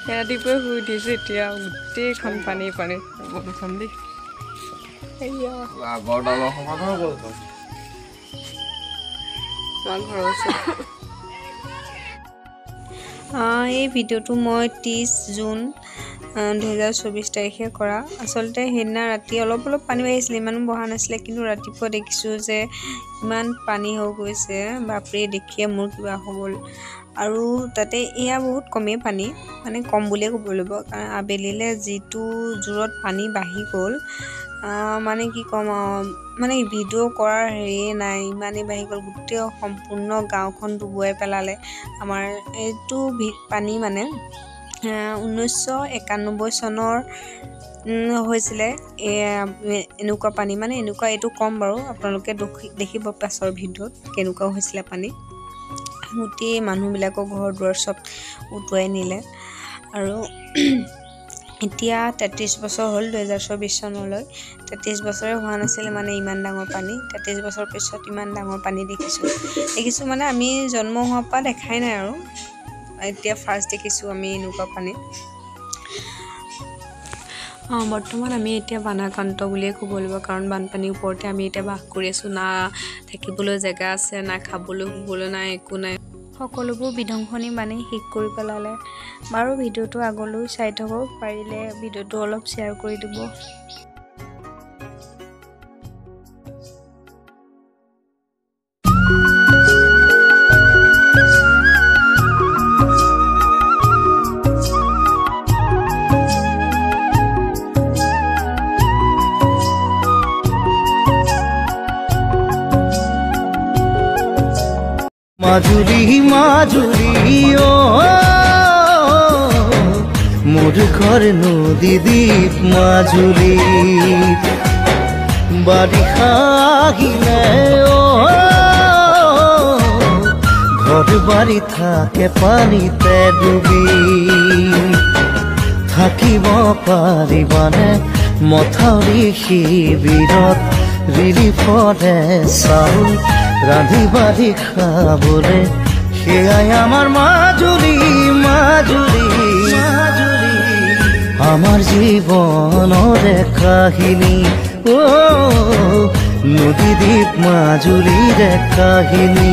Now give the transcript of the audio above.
ৰাতিপুৱাই শুই উঠিছোঁ, এতিয়া গোটেইখন পানী পানী চাম দেই। আমাৰ ঘৰৰ ওচৰত। এই ভিডিঅ'টো মই 30 জুন 2024 তাৰিখে কৰা। আচলতে সেইদিনা ৰাতি অলপ অলপ পানী বাঢ়িছিলে, ইমানো বঢ়া নাছিলে, কিন্তু ৰাতিপুৱা দেখিছোঁ যে ইমান পানী হৈ গৈছে, বাপৰে, দেখিয়ে মোৰ কিবা হৈ গ'ল। আৰু তাতে এয়া বহুত কমেই পানী, মানে কম বুলিয়ে ক'ব লাগিব, কাৰণ আবেলিলৈ যিটো জোৰত পানী বাঢ়ি গ'ল, মানে কি ক'ম আৰু, মানে ভিডিঅ' কৰাৰ হেৰিয়ে নাই, ইমানেই বাঢ়ি গ'ল, গোটেই সম্পূৰ্ণ গাঁওখন ডুবুৱাই পেলালে। আমাৰ এইটো পানী মানে 1991 চনৰ হৈছিলে এনেকুৱা পানী, মানে এনেকুৱা এইটো কম বাৰু, আপোনালোকে দেখিব পাছৰ ভিডিঅ'ত কেনেকুৱা হৈছিলে পানী। গোটেই মানুহবিলাকৰ ঘৰ দুৱাৰ চব উটুৱাই নিলে। আৰু এতিয়া 33 বছৰ হ'ল, 2024 চনলৈ 33 বছৰে হোৱা নাছিলে মানে ইমান ডাঙৰ পানী। 33 বছৰ পিছত ইমান ডাঙৰ পানী দেখিছোঁ, দেখিছোঁ মানে আমি জন্ম হোৱাৰ পৰা দেখাই নাই আৰু এতিয়া ফাৰ্ষ্ট দেখিছোঁ আমি এনেকুৱা পানী। বৰ্তমান আমি এতিয়া বানাক্ৰান্ত বুলিয়ে ক'ব লাগিব, কাৰণ বানপানীৰ ওপৰতে আমি এতিয়া বাস কৰি আছোঁ। না থাকিবলৈ জেগা আছে, না খাবলৈ শুবলৈ নাই, একো নাই, সকলোবোৰ বিধ্বংসী বানে শেষ কৰি পেলালে। বাৰু ভিডিঅ'টো আগলৈ চাই থাকক, পাৰিলে ভিডিঅ'টো অলপ শ্বেয়াৰ কৰি দিব। মাজুলী মাজুলী অ মোৰ ঘৰ নদী দ্বীপ মাজুলী, বাৰিষা আহিলে অ ঘৰ বাৰী থাকে পানীতে ডুবি। থাকিব পাৰিবানে মথাউৰি শিবিৰত, ৰিলিফৰে চাউল ৰান্ধি বাঢ়ি খাবলে, সেয়াই আমাৰ মাজুলী মাজুলী মাজুলী আমাৰ জীৱনৰে কাহিনী। অ নদীদ্বীপ মাজুলীৰে কাহিনী।